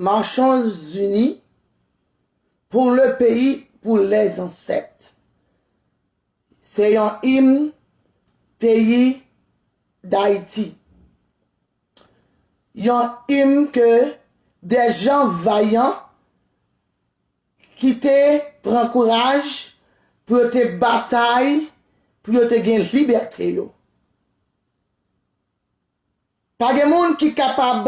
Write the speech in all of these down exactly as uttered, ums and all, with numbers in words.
Marchons unis pour le pays, pour les ancêtres. Se yon im peyi Dayiti. Yon im ke de jan vayan ki te pran kouraj pou yo te batay, pou yo te gen libète yo. Pa gen moun ki kapab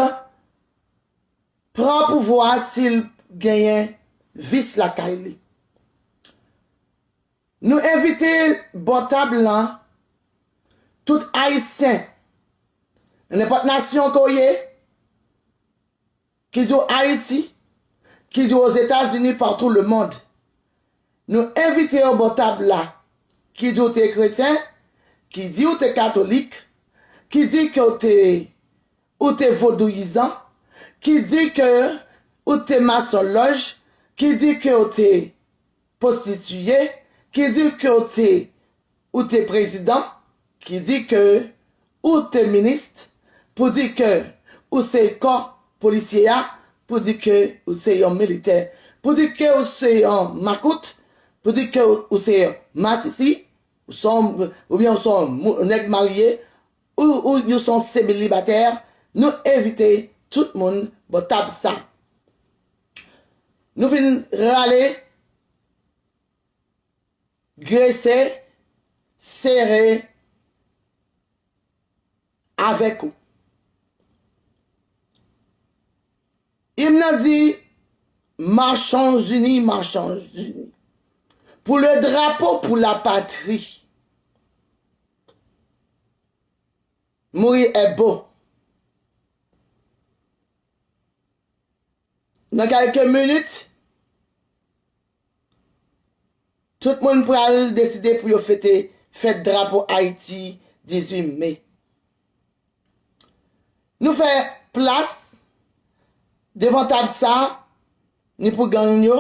pran pouvwa si l genyen vis lakay li. Nou envite bò tab lan tout Ayisyen, nan nenpòt nasyon ke w ye, ki di w Ayiti, ki di w Ozetazini, partout le monde. Nou envite yo bò tab la, ki di w te kretyen, ki di w te katolik, ki di ke w te, ou te vodouyizan, ki di ke ou te masonlòj, ki di ke w te pwostitiye, ki di ke w te, ou te prezidan, ki di ke ou te minis, pou di ke ou se kò polisye a, pou di ke ou se yon militè, pou di ke ou se yon makout, pou di ke ou se yon masisi, ou se yon, oubyen ou se yon mou-, nèg marye, ou, ou, ou se yon selibatè, nou envite tout moun bò tab sa. Nou vin rale, grese, sere avèk ou. Im nan di, Marchons unis, marchons unis. Pour le drapeau, pour la patrie. Mourir est beau. Nan kèlke minit, tout moun pral deside pou yo fete fèt drapo Ayiti dizuit me. Nou fè plas devan tab sa, ni pou gang yo,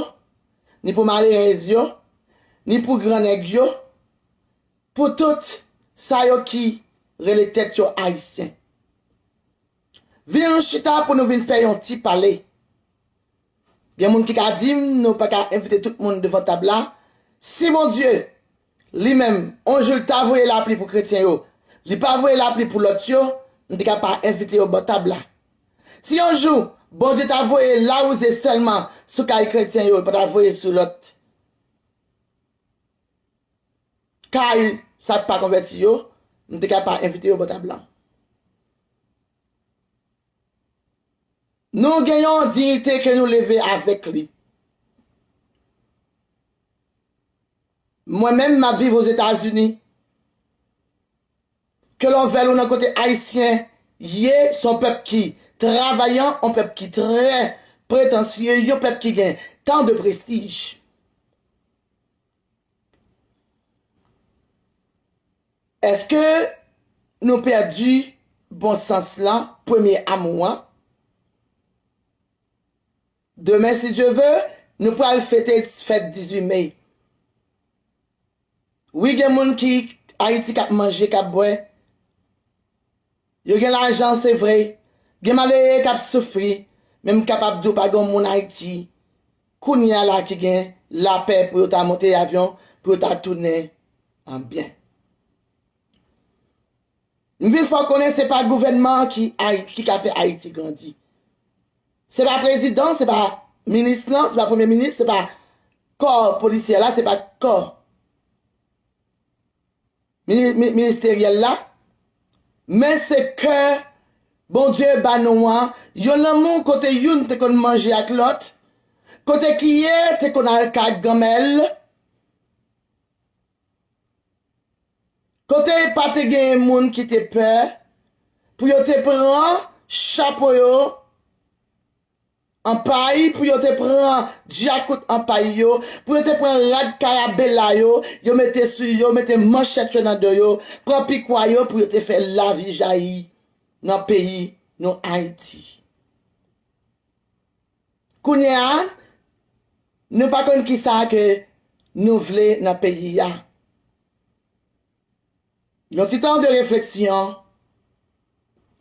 ni pou malerèz yo, ni pou gran nèg yo, pou tout sa yo ki rele tèt yo Ayisyen. Vin nou chita pou nou vin fè yon ti pale. Gen moun ki ka di m, nou pa ka envite tout moun devan tab la. Si Bondye, li menm, on jou l ta voye lapli pou kretyen yo, li pa voye lapli pou lòt yo, m te ka pa envite yo bò tab la. Si yon jou, Bondye ta voye lawouze sèlman sou kay kretyen yo, li pa ta voye sou lòt kay sa k pa konvèti yo, m te ka pa envite yo bò tab la. Nou gen yon diyite ke nou leve avèk li. Mwen menm, m ap viv Ozetazini. Ke lè w vè l ou nan kote Ayisyen ye, se yon pèp ki travayan, yon pèp ki trè pretansye, yon pèp ki gen tan de prestij. Èske nou pèdi bon sans lan, premye amou an? Demen, si Dye ve, nou pral fete fèt dizuit me. Wi, gen moun ki Ayiti k ap manje, k ap bwè. Yo gen lajan, se vre. Gen malere k ap soufri, men m kapab di w pa gen yon moun Ayiti kounye a la ki gen lapè pou yo ta monte avyon, pou yo ta tounen an byen. M vin fè w konnen se pa gouvènman an ki Ay-, ki ka fè Ayiti grandi. Se pa prezidan, se pa minis lan, se pa premye minis, se pa kò polisyè la, se pa kò mini-, mi-, ministeryèl la. Men se kè Bondye ba nou an, yon lanmou kote youn te konn manje ak lòt, kote kiye te konn al ka granmè l, kote pa te gen moun ki te pè pou yo te pran chapo yo an pay, pou yo te pran djakout an pay yo, pou yo te pran rad karabela yo, yo mete sou yo, mete manchèt yo nan do yo, pran pikwa yo pou yo te fè lavi jayi nan peyi nou Ayiti. Kounye a, nou pa konn kisa ke nou vle nan peyi a. Yon ti tan de refleksyon,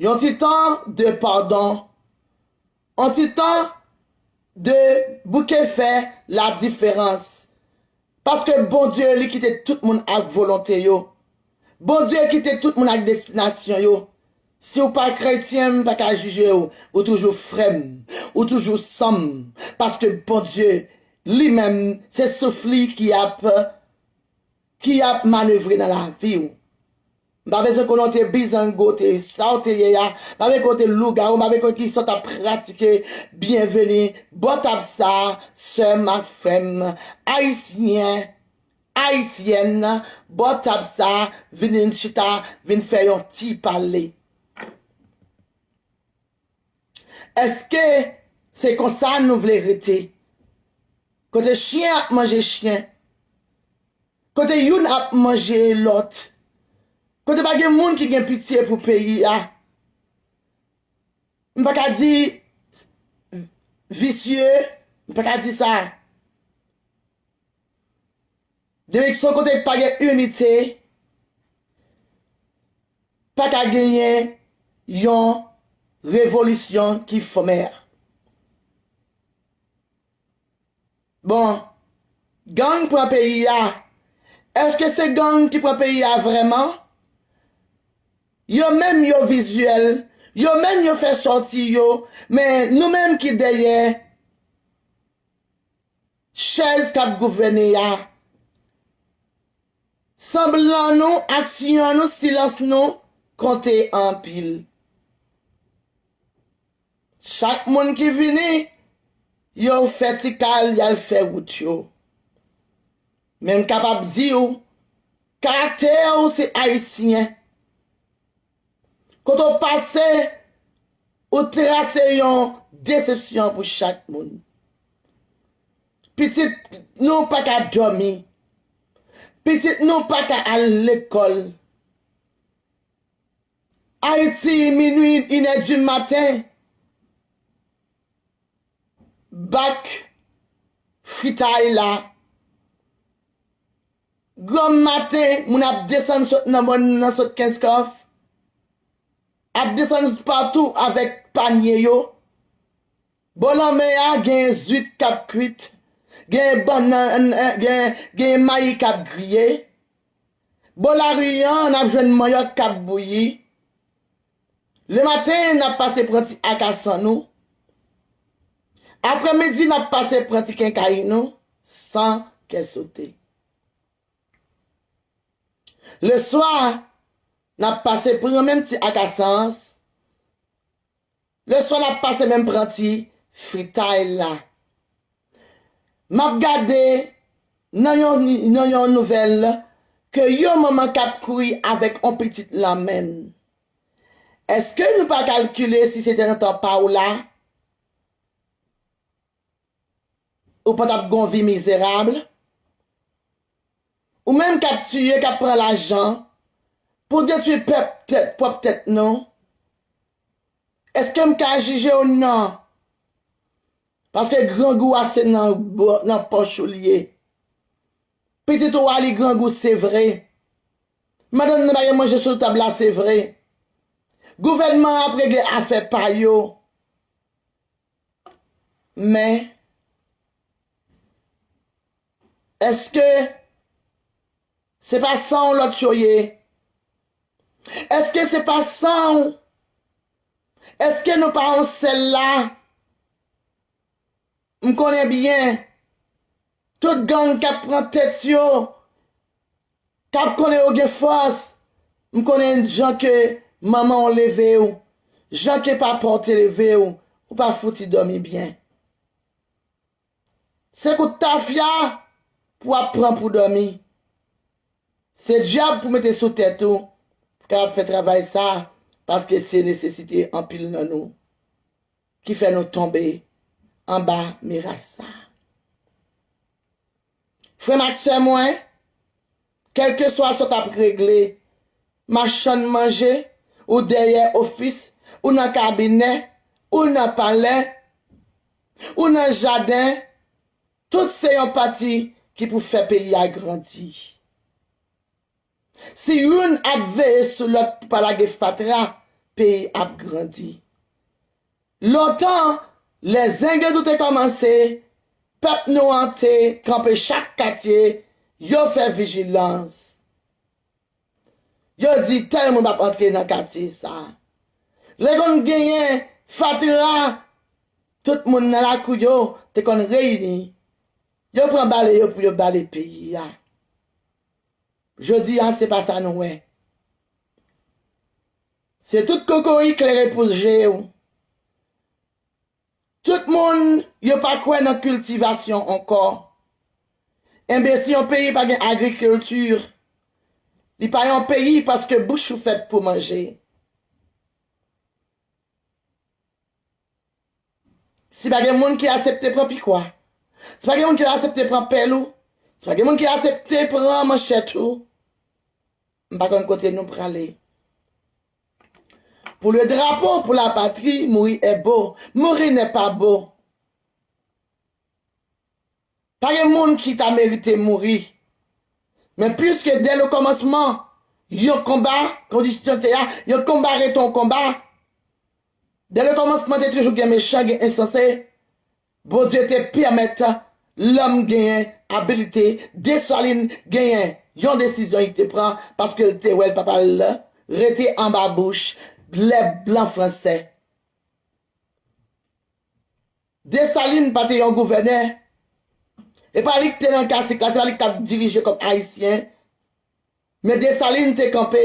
yon ti tan de padon, yon ti tan de bouke fè ladiferans. Paske Bondye, li kite tout moun ak volonte yo. Bondye kite tout moun ak destinasyon yo. Si w pa kretyen, m pa ka jije w. Ou toujou frè m. Ou toujou san m. Paske Bondye, li menm, se souf li ki ap, ki ap manevre nan lavi w. M pa bezwen konnen w te bizango, te sa w te ye a. M pa bezwen konnen w te lougawou, m pa bezwen konnen kisa w t ap pratike. Byenveni, bò tab sa, sè m ak frè m, ayisyen, ayisyèn, bò tab sa, vin chita, vin fè yon ti pale. Èske se konsa nou vle rete? Kote chyen ap manje chyen, kote youn ap manje lòt, kote pa gen moun ki gen pitye pou peyi a. M pa ka di visye, m pa ka di sa. Depi se yon kote ki pa gen inite, pa ka genyen yon revolisyon ki fòmè. Bon, gang pran peyi a. Èske se gang ki pran peyi a vrèman? Yo menm yo vizyèl, yo menm yo fè sòti yo, men nou menm ki dèyè chèz k ap gouvène a, sanblan nou, aksyon nou, silans nou konte anpil. Chak moun ki vini, yo fè ti kal, y al fè wout yo. Men m kapab di w, karaktè w se ayisyen. Kote w pase, ou trase yon desepsyon pou chak moun. Pitit nou pa ka dòmi. Pitit nou pa ka al lekòl. Ayiti, minwi, inè di maten, bak fritay la. Granm maten, moun ap desann sot nan mòn nan, sot Kenskòf, ap desann patou avèk panye yo. Bò lanmè a, gen zwit k ap kwit, gen bannann, gen, gen mayi k ap griye. Bò lari an, n ap jwenn manyòk k ap bouyi. Lematen, n ap pase pran ti akasan nou. Aprèmidi, n ap pase pran ti kenkay nou, san kè sote. Leswa, n ap pase pran menm ti akasan an. Leswa, n ap pase menm pran ti fritay la. M ap gade nan yon, nan yon nouvèl ke yon manman k ap kouri avèk yon pitit lan men l. Èske nou pa kalkile si se te nan tan pa w la, ou pa t ap gen yon vi mizerab? Ou menm k ap tiye, k ap pran lajan pou detwi pèp tèt, pwòp tèt nou. Èske m ka jije w? Non. Paske grangou a se nan, nan pòch ou l ye. Pitit ou a li grangou, se vre. Madanm nan pa gen manje sou tab la, se vre. Gouvènman an ap regle afè pa yo. Men, èske se pa san w lòt yo ye? Èske se pa san w? Èske nou pa yon sèl la? M konnen byen, tout gang k ap pran tèt yo, k ap konnen yo gen fòs, m konnen jan ke manman w leve w, jan ke papa w te leve w, ou pa fouti dòmi byen. Se kout tafya pou w ap pran pou dòmi. Se dyab pou mete sou tèt ou pou kapab fè travay sa, paske se nesesite anpil nan nou ki fè nou tonbe anba miras sa. Frè m ak sè mwen, kèlkeswa sa w t ap regle, machann manje, ou dèyè ofis, ou nan kabinè, ou nan palè, ou nan jaden, tout se yon pati ki pou fè peyi a grandi. Si youn ap veye sou lòt pou pa lage fatra, peyi ap grandi. Lontan, Lè zenglendou te kòmanse, pèp nou an te kanpe chak katye, yo fè vijilans. Yo di tèl moun p ap antre nan katye sa a. Lè konn genyen fatra, tout moun nan lakou yo te konn reyini. Yo pran bale yo pou yo bale peyi a. Jodi a, se pa sa nou wè. Se tout kokoyi klere pou je w. Tout moun, yo pa kwè nan kiltivasyon ankò. Enben, si yon peyi pa gen agrikilti, li pa yon peyi paske bouch ou fèt pou manje. Si pa gen moun ki aksepte pran pikwa, si pa gen moun ki aksepte pran pèl ou, si pa gen moun ki aksepte pran manchèt ou, m pa konn kote nou prale. Pour le drapeau, pour la patrie, mourir est beau. Mourir n'est pas beau. Pa gen moun ki ta merite mouri. Men piske dè le kòmansman, yon konba, kondisyon te a, yon konba rete yon konba. Dè le kòmansman, te toujou gen mechan, gen ensanse. Bondye te pèmèt lòm genyen abilite, Desalin genyen yon desizyon li te pran, paske l te wè l papa l rete anba bouch lè blan franse. Desalin pa te yon gouvènè. E pa li ki te nan kasik la, se pa li ki t ap dirije kòm Ayisyen. Men Desalin te kanpe,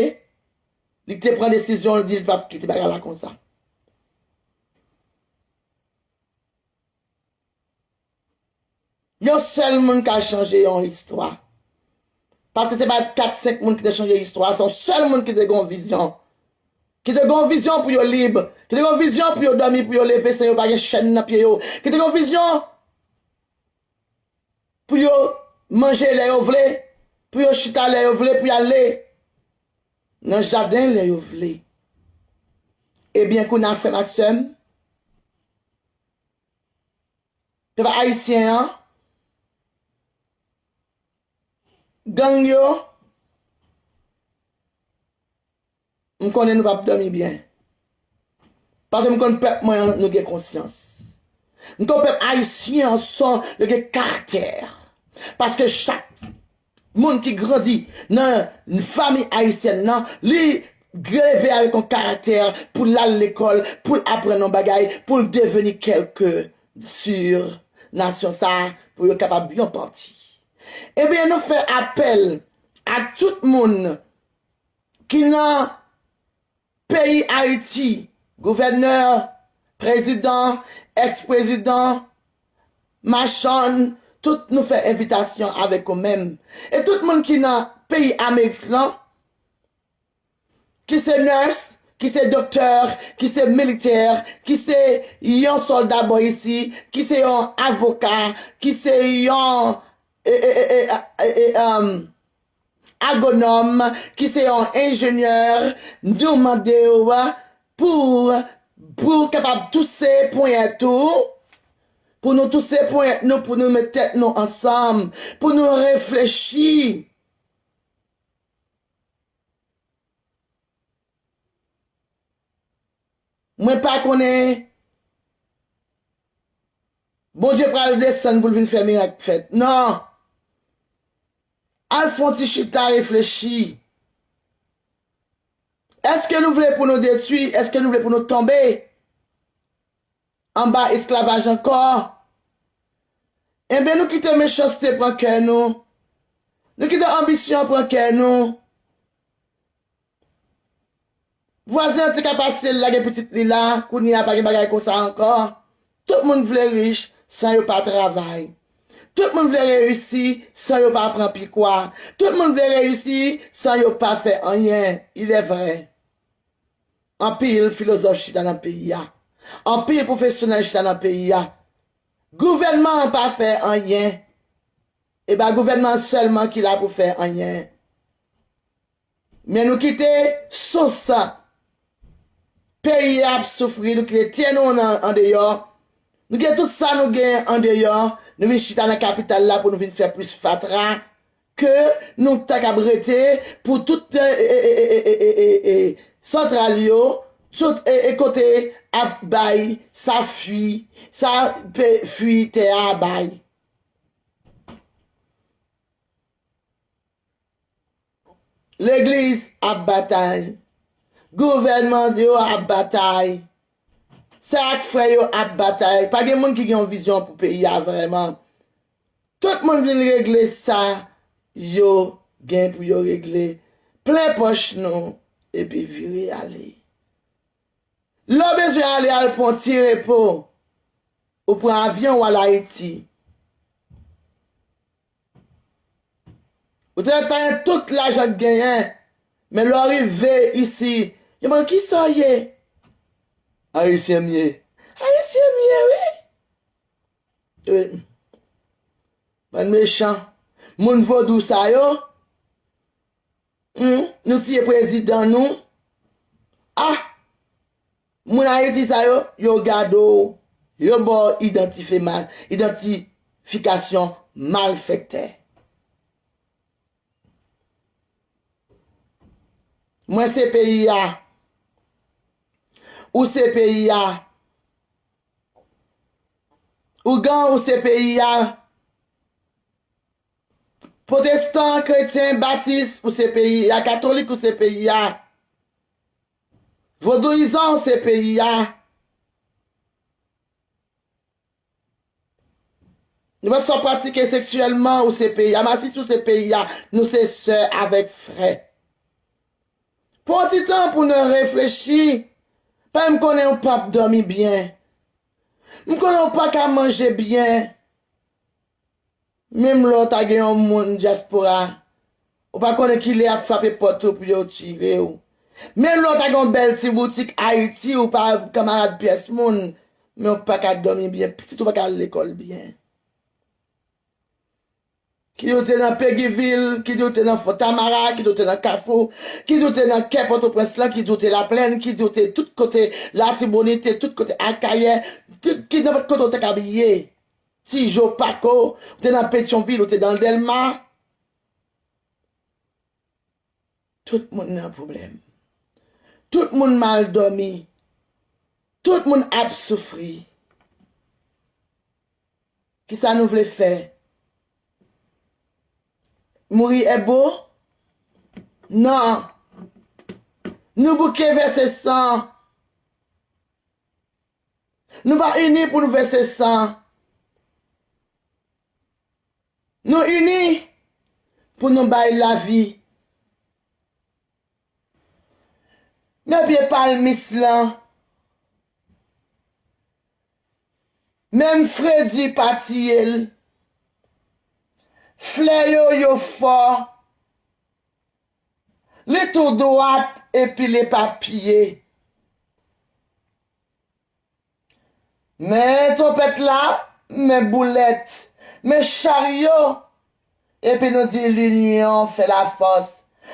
li te pran desizyon, li di li p ap kite bagay la konsa. Yon sèl moun ka chanje yon istwa. Paske se pa kat, senk moun ki te chanje istwa, se yon sèl moun ki te gen yon vizyon. Ki te gen yon vizyon pou yo lib, ki te gen yon vizyon pou yo dòmi, pou yo leve san yo pa gen chèn nan pye yo, ki te gen yon vizyon pou yo manje lè yo vle, pou yo chita lè yo vle, pou y ale nan jaden lè yo vle. Ebyen, kounye a, frè m ak sè m, pèp ayisyen an, gang yo, m konnen nou p ap dòmi byen. Paske m konn pèp mwen an, nou gen konsyans. M konn pèp ayisyen an, son, yo gen karaktè. Paske chak moun ki grandi nan fanmi ayisyèn nan, li leve avèk yon karaktè pou l al lekòl, pou l aprann yon bagay, pou l deveni kèlke sur nasyon sa a, pou yo kapab yon pati. Ebyen, nou fè apèl a tout moun ki nan peyi Ayiti, gouvènè, prezidan, èks-prezidan, machann, tout nou fè envitasyon avèk ou menm. E tout moun ki nan peyi Amerik lan, ki se nèrs, ki se doktè, ki se militè, ki se yon sòlda bò isi, ki se yon avoka, ki se yon e, e, e, e, e, e, um, agonòm, ki se yon enjenyè, nou mande w pou, pou kapab touse ponyèt ou, pou nou touse ponyèt nou, pou nou met tèt nou ansanm, pou nou reflechi. Mwen pa konnen Bondye pral desann pou l vin fè mirak fèt. Non. Al fè yon ti chita reflechi. Èske nou vle pou nou detwi? Èske nou vle pou nou tonbe anba esklavaj ankò? Enben, nou kite mechanste pran kè nou. Nou kite anbisyon pran kè nou. Vwazen an te ka pase, l lage pitit li la, kounye a pa gen bagay konsa ankò. Tout moun vle rich san yo pa travay. Tout moun vle reyisi san yo pa pran pikwa. Tout moun vle reyisi san yo pa fè anyen. Il est vrai. Anpil filozòf chita nan peyi a. Anpil pwofesyonèl chita nan peyi a. Gouvènman an pa fè anyen. E pa gouvènman an sèlman ki la pou fè anyen. Men nou kite sous peyi a ap soufri, nou kite tè nou nan, andeyò. Nou kite tout sa nou genyen andeyò, nou vin chita nan kapital la pou nou vin fè plis fatra ke nou ta kab rete pou tout, e, e, santral yo, Tout e, e kote ap bay sa fwi, sa pe fwi tè a bay. Legliz ap batay. Gouvènman yo ap batay. Sè ak frè yo ap batay. Pa gen moun ki gen yon vizyon pou peyi a vrèman. Tout moun vin regle sa yo gen pou yo regle. Plen pòch nou epi vire ale. Lè w bezwen ale, al pran ti repo. Ou pran avyon, ou al Ayiti. Ou te tanyen tout lajan k genyen. Men lè w rive isi, yo mande, "Kisa w ye?" "Ayisyen m ye." "Ayisyen m ye, wi." Wi. Bann mechan. Moun vodou sa yo. Hmm, nou tiye prezidan nou. Ah! Moun Ayiti sa yo, yo gade w, yo ba w idantife mal, idantifikasyon malfektè. Mwen se peyi a. Ou se peyi a. Ougan, ou se peyi a. Pwotestan, kretyen, batis, ou se peyi a. Katolik, ou se peyi a. Vodouyizan, ou se peyi a. Nenpòt sa w pratike seksyèlman, ou se peyi a. Masis, ou se peyi a. Nou se sè avèk frè. Pran ti tan pou nou reflechi. Paske m konnen w p ap dòmi byen. M konnen w pa ka manje byen. Menm lè w ta gen yon moun dyaspora, ou pa konnen kilè y ap frape pòt ou pou yo tire w. Menm lè w ta gen yon bèl ti boutik Ayiti, ou pa kanmarad pyès moun, men w pa ka dòmi byen, pitit ou pa ka al lekòl byen. Ki di w te nan Pegyville, ki di w te nan Fontamara, ki di w te nan Kafou, ki di w te nan kè Pòtoprens lan, ki di w te Laplèn, ki di w te tout kote Latibonit, tout kote Akayè, tout, ki nenpòt kote w te ka ye. Ti Jo Pako, ou te nan Petyonvil, ou te nan Dèlma. Tout moun nan pwoblèm. Tout moun mal dòmi. Tout moun ap soufri. Kisa nou vle fè? Mouri èbo? Non. Nou bouke vèse san. Nou pa ini pou nou vèse san. Nou ini pou nou bay lavi. Men pye palmis lan, menm fredi pa tiye l. Flè yo, yo fò. Li tou dwat epi li pa piye. Men twonpèt la, men boulèt, men charyo, epi nou di, "Linyon fè lafòs."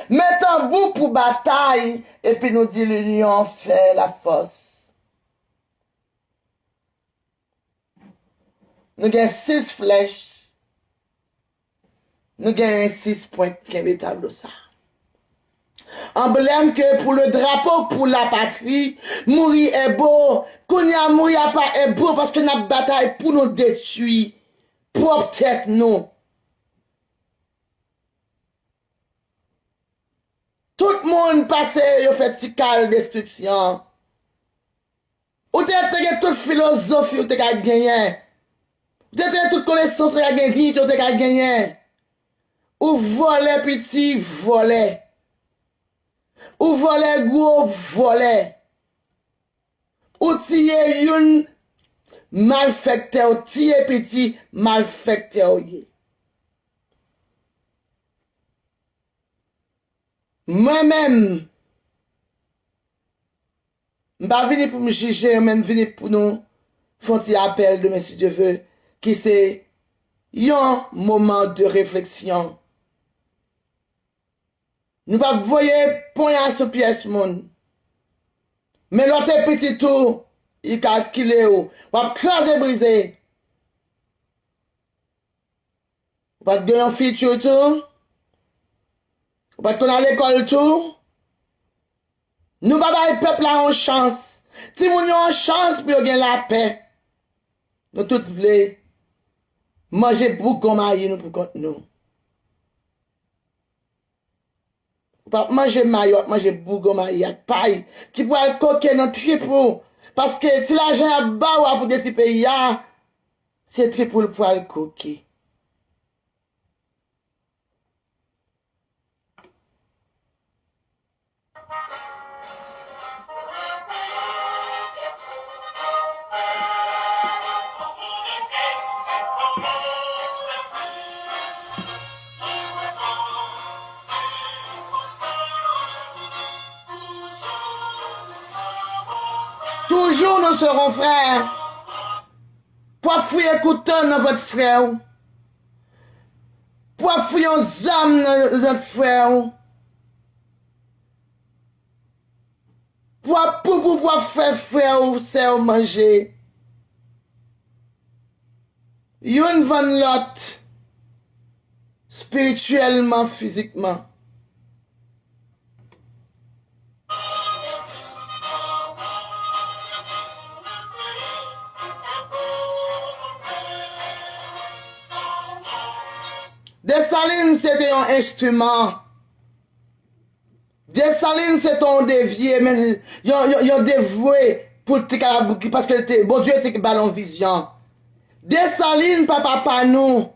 Men tanbou pou batay, epi nou di, "Linyon fè lafòs." Nou gen sis flèch. Nou genyen sis pwen, kenbe tablo sa. Anblèm ke pou le drapo, pou la patri, mouri èbo. Kounye a, mouri a pa èbo, paske n ap batay pou nou detwi pwòp tèt nou. Tout moun pase, yo fè ti kal destriksyon. Ou te, te gen tout filozofi ou te ka genyen. Ou te, te gen tout konesans ou te ka genyen, diyite ou te ka genyen. Ou vòlè piti, vòlè. Ou vòlè gwo, vòlè. Ou tiye youn, malfektè, ou tiye piti, malfektè ou ye. Mwen menm, m pa vini pou m jije, men m vini pou nou fè yon ti apèl demen, si Dye ve, ki se yon moman de refleksyon. Nou p ap voye ponya sou pyès moun. Men lè w te pitit ou, li kalkile w. W ap kraze brize. Ou pa t gen yon fitir tou? Ou pa t konn al lekòl tou? Nou pa bay pèp la yon chans. Timoun yo yon chans pou yo gen lapè. Nou tout vle manje bougon mayi nou pou kont nou. Ou p ap manje mayi, w ap manje bougon mayi ak pay ki pral koke nan trip ou. Paske ti lajan y ap ba w a pou detwi peyi a, se trip ou l pral koke. Toujours nous serons frères. Pou ap fouye kouto nan vant frè w. Pou ap fouye yon zam nan vant frè w. Pou ap poupou, pou ap fè frè w, sè w manje. Youn vann lòt, espirityèlman, fizikman. Desalin se te yon enstriman. Desalin se te yon devye, men yon, yon, yon devwe pou l te kapab, paske l te, Bondye te ba l yon vizyon. Desalin pa papa nou.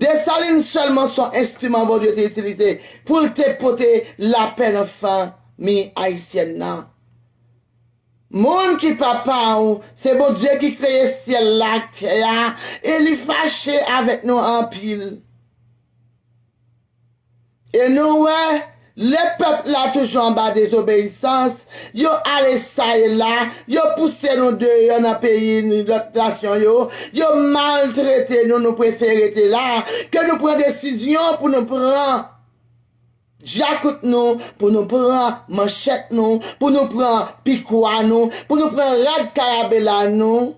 Desalin sèlman se yon enstriman Bondye te itilize pou l te pote lapè nan fanmi ayisyèn nan. Moun ki papa w, se Bondye ki kreye syèl la ak tè a, e li fache avèk nou anpil. E nou wè, lè pèp la toujou anba dezobeyisans, yo ale sa e la, yo pouse nou deyò nan peyi lòt nasyon yo, yo maltrete nou, nou prefere rete la, ke nou pran desizyon pou nou pran djakout nou, pou nou pran manchèt nou, pou nou pran pikwa nou, pou nou pran rad karabela nou.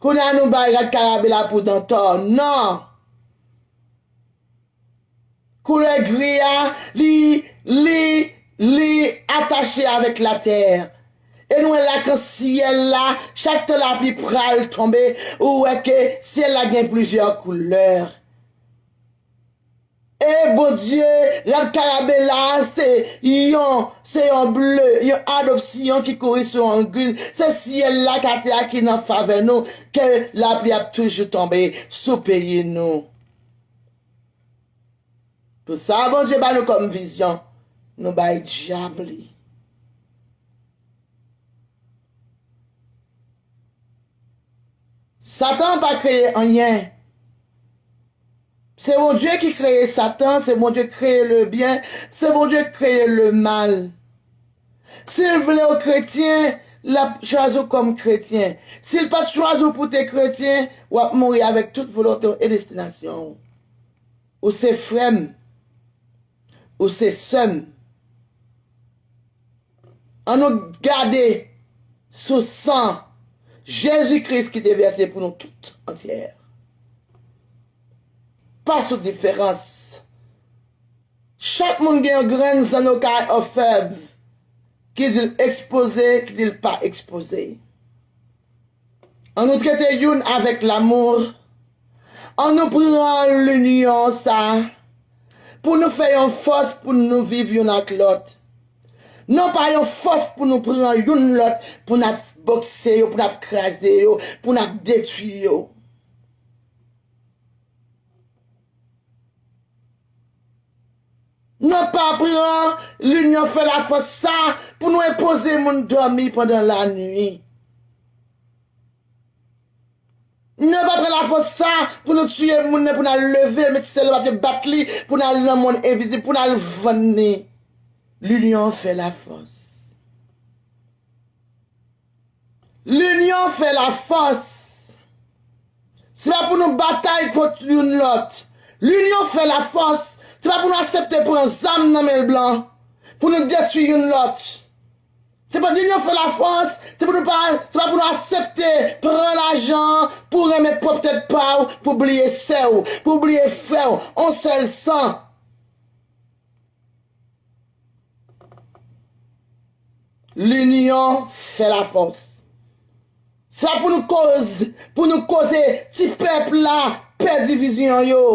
Kounye a nou bay rad karabela pou Dantò. Non! Koulè gri a, li, li, li atache avèk latè. E nou wè lakansyèl la, chak tan lapli pral tonbe, ou wè ke syèl la gen plizyè koulè. E Bondye, rad karabela a, se yon, se yon ble, yon adopsyon ki kouri sou yon grenn. Se syèl la, latè a ki nan favè nou, ke lapli ap toujou tonbe sou peyi nou. Pou sa Bondye ba nou kòm vizyon, nou bay dyab li. Satan pa kreye anyen. Se Bondye ki kreye Satan, se Bondye kreye le byen, se Bondye kreye le mal. Si l vle w kretyen, l ap chwazi w kòm kretyen. Si l pa t chwazi w pou te kretyen, w ap mouri avèk tout volonte w e destinasyon w. Ou se frè m. Ou se sè m. Ann nou gade sou san Jezi Kris ki te vèse pou nou tout antyè. Pa sou diferans. Chak moun gen yon grenn zanno kay òfèv ki di l ekspoze, ki di l pa ekspoze. Ann nou trete youn avèk lamou. Ann nou pran linyon sa pou nou fè yon fòs pou nou viv youn ak lòt. Non pa yon fòs pou nou pran youn lòt, pou n ap bokse yo, pou n ap kraze yo, pou n ap detwi yo. Nou pa pran linyon fè lafòs sa pou nou enpoze moun dòmi pandan lanwi. Nou pa pran lafòs sa pou nou tiye moun nan, pou n al leve, met sèl papye bat li, pou n al nan monn envizib, pou n al vann li. Linyon fè lafòs. Linyon fè lafòs. Se pa pou nou batay kont youn lòt. Linyon fè lafòs. Se pa pou nou aksepte pran zam nan men blan pou nou detwi youn lòt. Se pa linyon fè lafòs. Se pou nou pa, se pa pou nou aksepte pran lajan pou renmen pwòp tèt pa w, pou bliye sè w, pou bliye frè w, on sèl san. Linyon fè lafòs. Se pa pou nou koz, pou nou koze ti pèp la pè divizyon yo.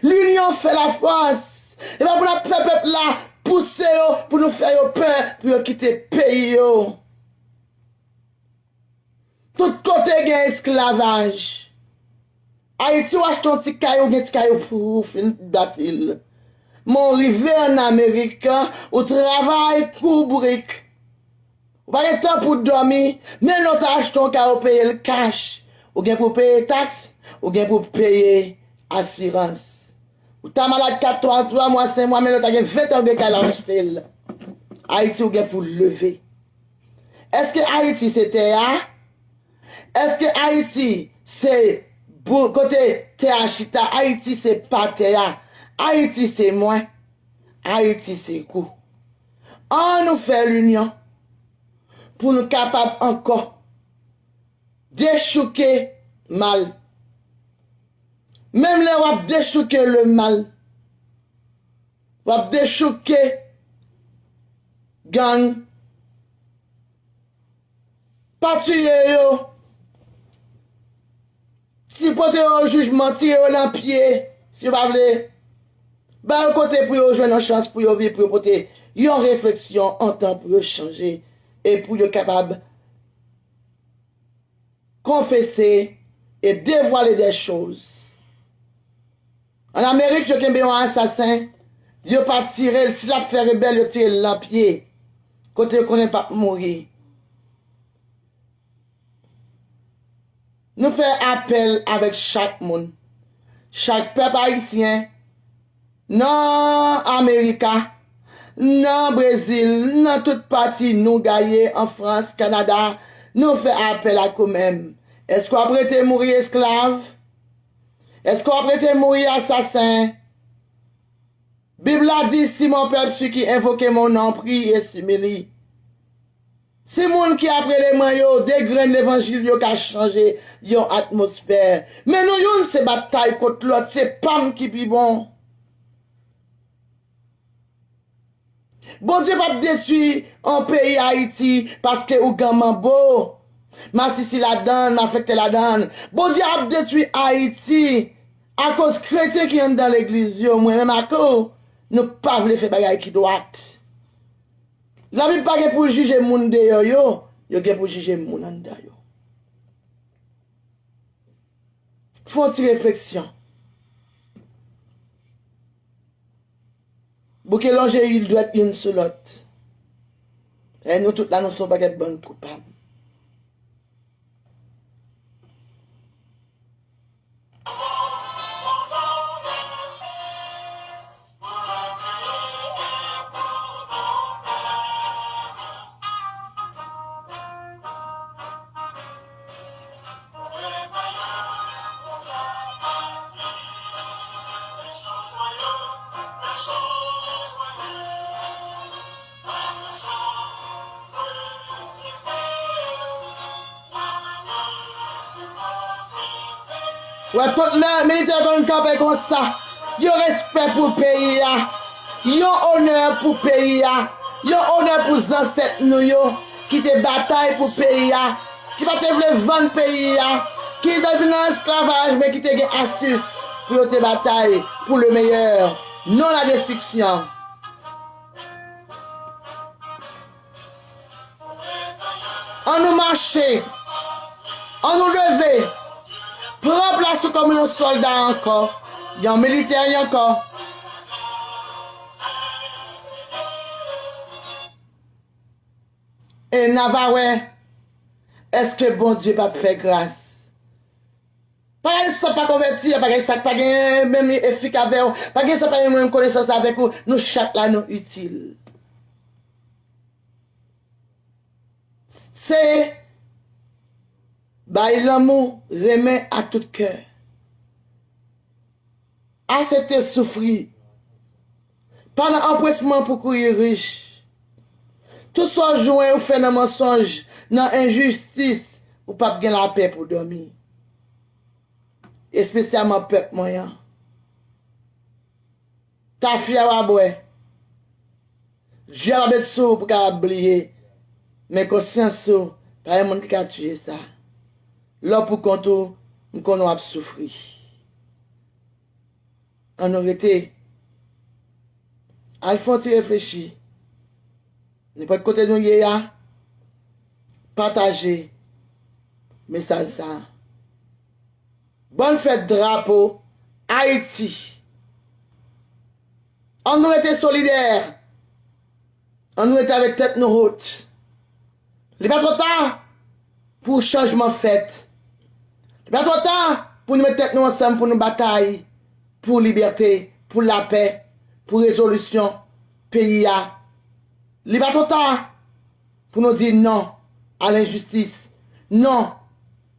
Linyon fè lafòs. E pa pou n ap fè pèp la pouse yo, pou nou fè yo pè, pou yo kite peyi yo. Tout kote gen esklavaj. Ayiti, w achte yon ti kay, ou gen ti kay ou pou ou fin bati l. Men w rive ann Amerik, ou travay kou bourik. Ou pa gen tan pou w dòmi, menm lè w ta achte yon kay, ou peye l kach. Ou gen pou w peye taks, ou gen pou w peye asirans. Ou ta malad kat twa, twa mwa, senk mwa, menm lè w ta gen ven tan, ou gen kay la, w achte l. Ayiti, ou gen pou w leve. Èske Ayiti se tè a? Èske Ayiti se bou-, kote tè a chita? Ayiti se pa tè a. Ayiti se mwen. Ayiti se ou. Ann nou fè linyon pou nou kapab ankò dechouke mal. Menm lè w ap dechouke le mal, w ap dechouke gang, pa tiye yo. Si pote yo jijman, tire yo nan pye, si yo pa vle. Ba yo kote pou yo jwenn yon chans pou yo viv, pou yo pote yon refleksyon an tan pou yo chanje e pou yo kapab konfese e devwale de choz. Ann Amerik, yo kenbe yon asasen, yo pa tire l, si l ap fè rebèl, yo tire l nan pye, kote yo konnen l p ap mouri. Nou fè apèl avèk chak moun, chak pèp ayisyen, nan Amerika, nan Brezil, nan tout pati nou gaye, an Frans, Kanada, nou fè apèl ak ou menm. Èske w ap rete mouri esklav? Èske w ap rete mouri asasen? Bib la di, si mon peuple, ceux qui invoquent mon nom, prient et s'humilient. Si moun ki ap rele mwen yo, de grenn levanjil yo ka chanje yon atmosfè. Men nou youn se batay kont lòt, se pa m ki pi bon. Bondye p ap detwi yon peyi Ayiti paske ougan manbo, masisi ladann, malfektè ladann. Bondye ap detwi Ayiti akoz kretyen ki anndan legliz yo, mwen menm ak ou, nou pa vle fè bagay ki dwat. Labib pa gen pou l jije moun deyò yo, yo gen pou jije moun anndan yo. Fè yon ti refleksyon. Bouke lonje dwèt youn sou lòt. E nou tout la, nou se yon pakèt bann koupab. Wè, tout lè militè yo konn kanpe konsa, yon respè pou peyi a, yon onè pou peyi a, yon onè pou zansèt nou yo ki te batay pou peyi a, ki pa te vle vann peyi a, ki te vin nan esklavaj, men ki te gen astis pou yo te batay pour le meilleur, non la destriksyon. Ann nou mache, ann nou leve, pran plas ou kòm yon sòlda ankò, yon militè ankò. E n a va wè, èske Bondye p ap fè gras? Pa gen sa k pa konvèti, pa gen sa k pa gen menm efik avè w, pa gen sa k pa gen menm konesans avèk ou, nou chak la nou itil. Se bay lanmou, renmen ak tout kè. Asepte soufri. Pa nan anpresman pou kouri rich. Tout sa w jwenn ou fè nan mansonj, nan enjistis, ou p ap gen lapè pou dòmi. Espesyalman pèp mwen an. Tafya w a bwè. Je a pa met sou ou pou w kapab bliye, men konsyans ou, pa gen moun ki ka tiye sa. Lè w pou kont ou, m konnen w ap soufri. Ann nou rete. Al fè yon ti reflechi. Nenpòt kote nou ye a, pataje mesaj sa a. Bòn fèt drapo Ayiti. Ann nou rete solidè. Ann nou rete avèk tèt nou wot. Li pa twò ta pou chanjman fèt. Li pa twò ta pou nou met tèt nou ansanm pou nou batay pou libète, pou lapè, pou rezolisyon peyi a. Li pa twò ta pou nou di non a lenjistis, non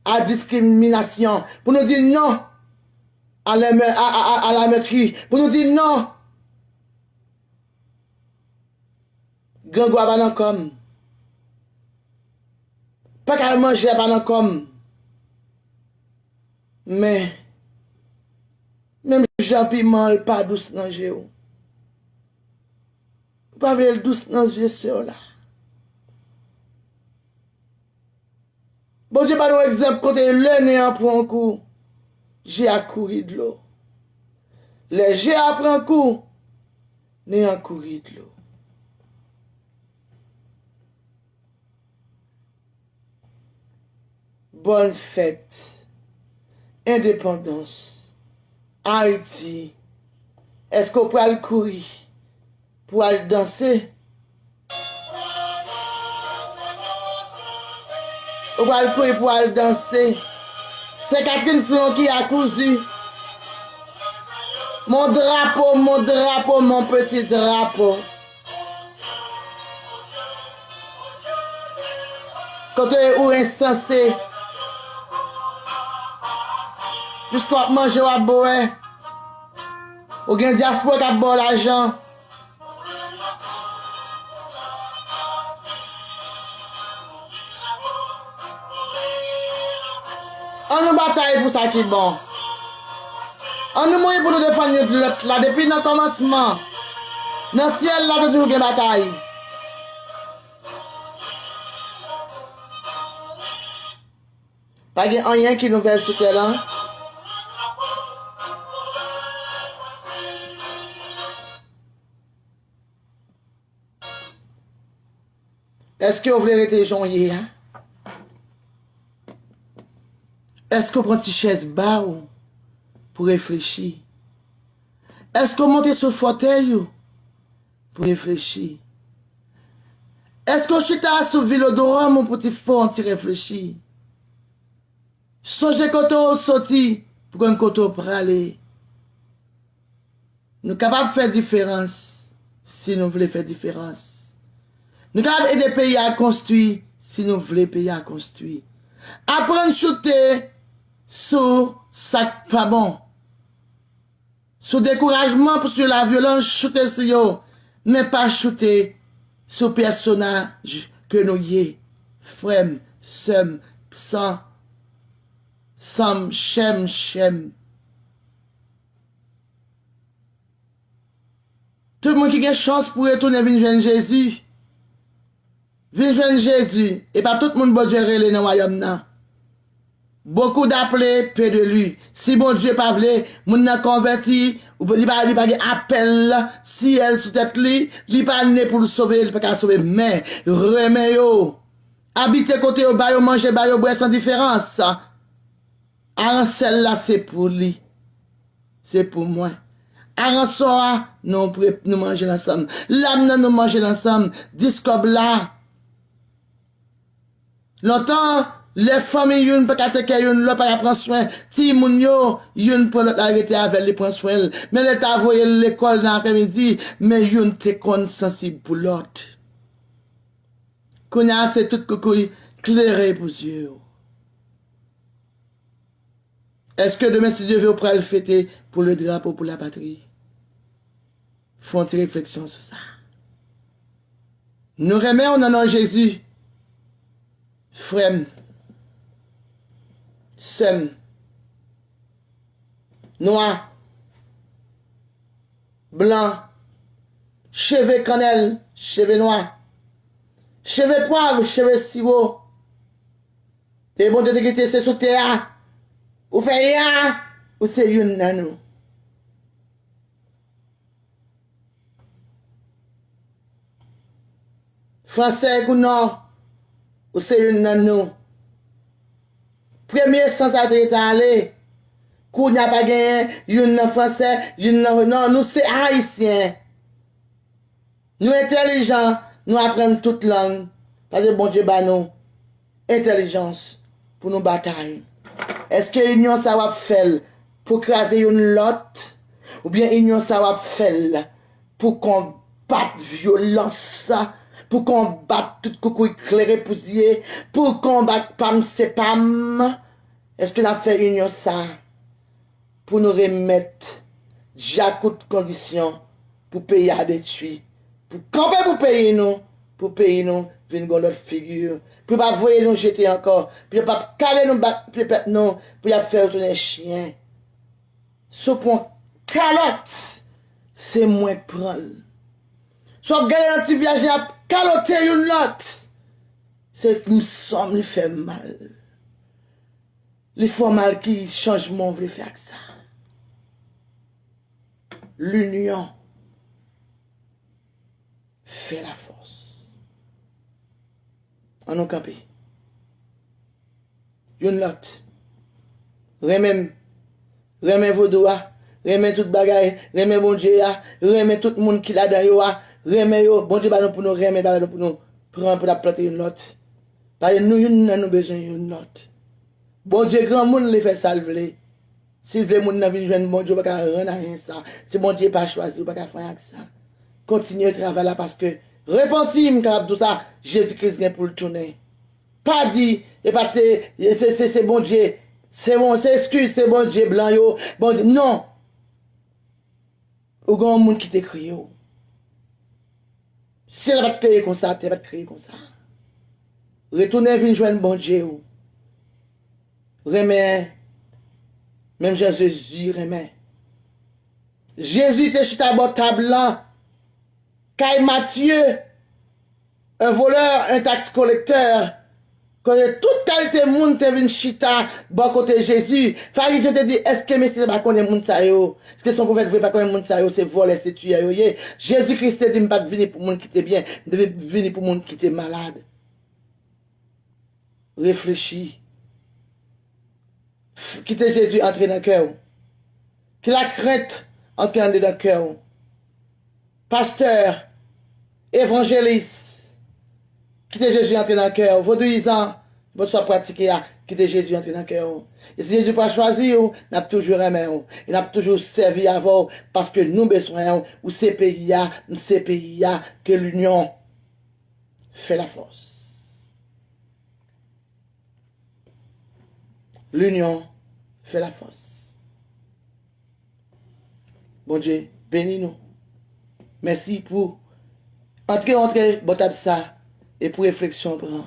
a diskriminasyon, pou nou di non a la, a, a, a, a la meurtre, pou nou di non. Grangou a pa nan kò m. Pa ka manje a pa nan kò m. Men, menm jan piman an pa dous nan je w, ou pa vle l dous nan je sè w la. Bondye ba nou egzanp kote lè nen an pran kou, je a kouri dlo. Lè je a pran kou, nen an kouri dlo. Bòn fèt endepandans Ayiti. Èske w pral kouri pou al danse? Ou pral kouri pou al danse. Se Catherine Flon ki a kouzi. Mon drapo, mon drapo, mon peti drapo. Kote ou ensanse. Piske w ap manje, w ap bwè. Ou gen dyaspora k ap ba w lajan. Ann nou batay pou sa ki bon. Ann nou mouri pou nou defann youn lòt la depi nan kòmansman. Nan syèl la toujou gen batay. Pa gen anyen ki nouvèl sou tè lan. Èske w vle rete jan w ye a? Èske w pran ti chèz ba w pou reflechi? Èske w monte sou fòtèy ou pou reflechi? Èske w chita sou vilodwòm ou pou ti fè yon ti reflechi? Sonje kote w soti pou konn kote w prale. Nou kapab fè diferans si nou vle fè diferans. Nou kapab ede peyi a konstwi si nou vle peyi a konstwi. Aprann choute sou sa k pa bon. Sou dekourajman, sou lavyolans, choute sou yo, men pa choute sou pèsonaj ke nou ye. Frè m, sè m, san, san m, chè m, chè m. Tout moun ki gen chans pou retounen vin jwenn Jezi, vin jwenn Jezi, e pa tout moun Bondye rele nan wayòm nan. Beaucoup d'appelés, peu d'élus. Si Bondye pa vle moun nan konvèti, ou, li pa, li pa gen apèl syèl sou tèt li, li pa ne pou l sove, li pa ka sove. Men, renmen yo. Abite kote yo, ba yo manje, ba yo bwè san diferans. Aransèl la, se pou li. Se pou mwen. Aransò a, nou pre-, nou manje l ansanm. Lam nan, nou manje l ansanm. Dis kòb la. Lontan, lè fanmi youn pa ka teke youn, lòt pa ka pran swen timoun yo, youn pran lòt la rete avè l, li pran swen l. Men lè l ta voye l lekòl nan aprèmidi, men youn te konn sansib pou lòt. Kounye a, se tout koukouy klere pou zye w. Èske demen, si Dye vle, ou pral fete pou le drapo, pou la patri? Fè yon ti refleksyon sou sa. Nou renmen w nan non Jezi. Frè m, sè m, nwa, blan, cheve kannèl, cheve nwa, cheve pwav, cheve siwo. E Bondye te kite se sou tè a ou fè ye a, ou se youn nan nou. Fransè kou non, ou se youn nan nou. Premye san sa te rete ale. Kounye a pa genyen youn nan fransè, youn nan, non, nou se ayisyen. Nou entèlijan, nou aprann tout lang, paske Bondye ba nou entèlijans pou nou batay. Èske inyon sa w ap fè l pou kraze youn lòt? Oubyen inyon sa w ap fè l pou konbat vyolans, pou konbat tout koukouy klere pou zye, pou konbat pa m se pa m? Èske n ap fè inyon sa pou nou remèt dyakout kondisyon pou peyi a detwi, pou kanpe pou peyi nou, pou peyi nou vin gon lòt figi, pou yo pa voye nou jete ankò, pou yo pa kale nou bak pye pèp nou, pou y ap fè yo tounen chen. Si w pran kalòt, se mwen pran l. Si w ap gade nan ti vyaj la ap kalote youn lòt, se m sòm li fè m mal. Li fè w mal, ki chanjman w vle fè ak sa? Linyon fè lafòs. Ann nou kanpe. Youn lòt. Renmen m. Renmen vodou a. Renmen tout bagay. Renmen Bondye a. Renmen tout moun ki ladan yo a. Renmen yo. Bondye ba nou pou nou renmen, ba nou pou nou pran, pou n ap plante youn lòt. Paske nou youn nan nou bezwen youn lòt. Bondye granmoun, li fè sa l vle. Si l vle moun nan vin jwenn Bondye, ou pa ka rann anyen sa. Si Bondye pa chwazi, ou pa ka fè anyen ak sa. Kontinye travay la paske repanti, m kapab di w sa, Jezi Kris gen pou l tounen. Pa di, e pa te, se, se, se Bondye, se bon, se eskiz, se Bondye blan yo, Bondye, non. Ou gen yon moun ki te kreye w. Syèl la pa t kreye konsa, tè pa t kreye konsa. Retounen vin jwenn Bondye w. Renmen, menm jan Jezi renmen. Jezi te chita bò tab lan, kay Matye, un voleur, un tax collecteur, kote tout kalite moun te vin chita bò kote Jezi. Farizyen te di, èske mesye sa pa konnen moun sa yo? Èske se yon pwofèt vre, pa konnen moun sa yo, se vòlè, se tiyè yo ye? Jezi Kris te di, m pa t vini pou moun ki te byen, m te vini pou moun ki te malad. Reflechi. F-, kite Jezi antre nan kè w. Ke lakrent antre andedan kè w. Pastè, evanjelis, kite Jezi antre nan kè w. Vodouyizan, bò sa w ap pratike a, kite Jezi antre nan kè w. E si Jezi pa chwazi w, n ap toujou renmen w. E n ap toujou sèvi avè w, paske nou bezwen w. Ou se peyi a, m se peyi a, ke linyon fè lafòs. Linyon fè lafòs. Bondye beni nou. Mèsi pou antre, antre bò tab sa e pou refleksyon pran.